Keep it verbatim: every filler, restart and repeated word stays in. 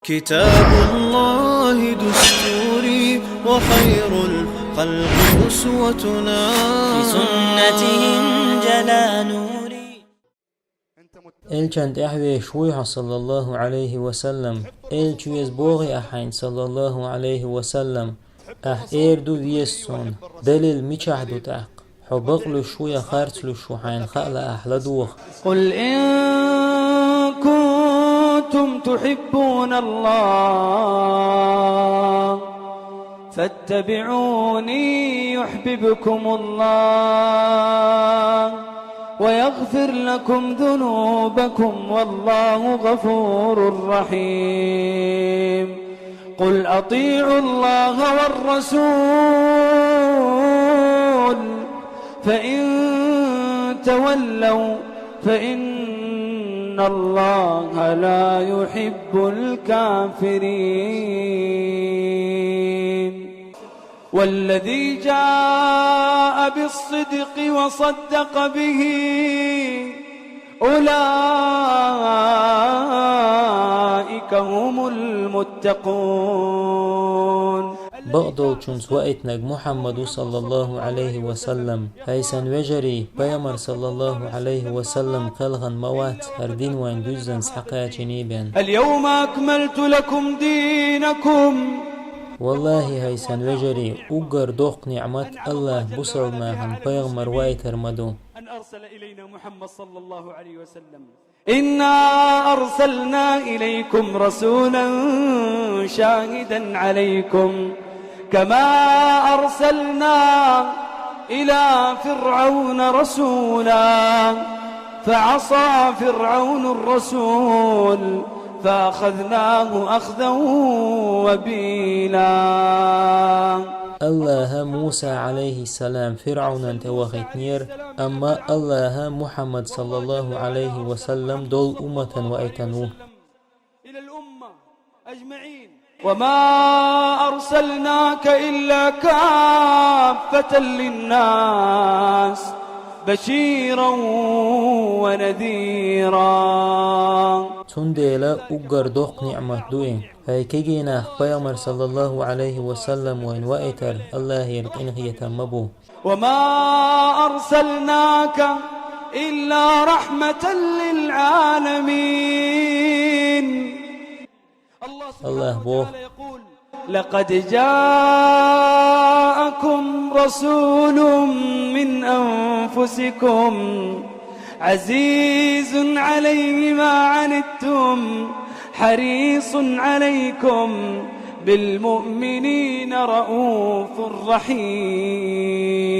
كتاب الله دستوري وخير الخلق أسوتنا. بسنته انجلى نوري. Элчан тӀехьа веш вуй хьо, саллаллаху Ӏалайхи ва саллам? Элча веза бохий ахьа хьайна, саллаллаху Ӏалайхи ва саллам? Ахь эр ду веза суна. Далил мичахь ду тӀаккха? Хьо бакълуьйш ву я харцлуьйш ву хьайна хаа лаахь, ладогӀа. قل إن كنتم تحبون الله فاتبعوني يحببكم الله ويغفر لكم ذنوبكم والله غفور رحيم. قل أطيعوا الله والرسول فإن تولوا فإن الله لا يحب الكافرين. والذي جاء بالصدق وصدق به أولئك هم المتقون. Бакъдолчунца ваийтинарг Мухьаммад ву, саллаллаху Ӏалайхи ва саллам. Хьайсан вежарий, пайхамар, саллаллаху Ӏалайхи ва саллам, кхелхина ма вац хӀара дин вайн дуьззина схьакхачийний бен. اليوم أكملت لكم دينكم. Валлахи, хьайсан вежарий, уггар доккха ниӀмат АллахӀа бусалба нахана пайхамар ваийтар ма ду. أن أرسل إلينا محمد صلى الله عليه وسلم. إنا أرسلنا إليكم رسولا شاهدا عليكم كما أرسلنا إلى فرعون رسولا فعصى فرعون الرسول فأخذناه أخذا وبيلا. АллахӀа Муса, Ӏалайхиссалам, ФирӀавнан тӀе вахийтинера, амма АллахӀа Мухьаммад, саллаллаху Ӏалайхи ва саллам, долу умматана ваийтина ву. إلى الأمة أجمعين. وما أرسلناك إلا كافة للناس بشيرا ونذيرا. Цундела уггар доккха ниӀмат ду и. Хьай кегийнах пайхамар, саллаллаху Ӏалайхи ва саллам, вайна ваийтар АллахӀера къинхетам ма бу. وما أرسلناك إلا رحمة للعالمين. АллахӀа боху: لقد جاءكم رسول من أنفسكم عزيز عليه ما عنتم حريص عليكم بالمؤمنين رءوف رحيم.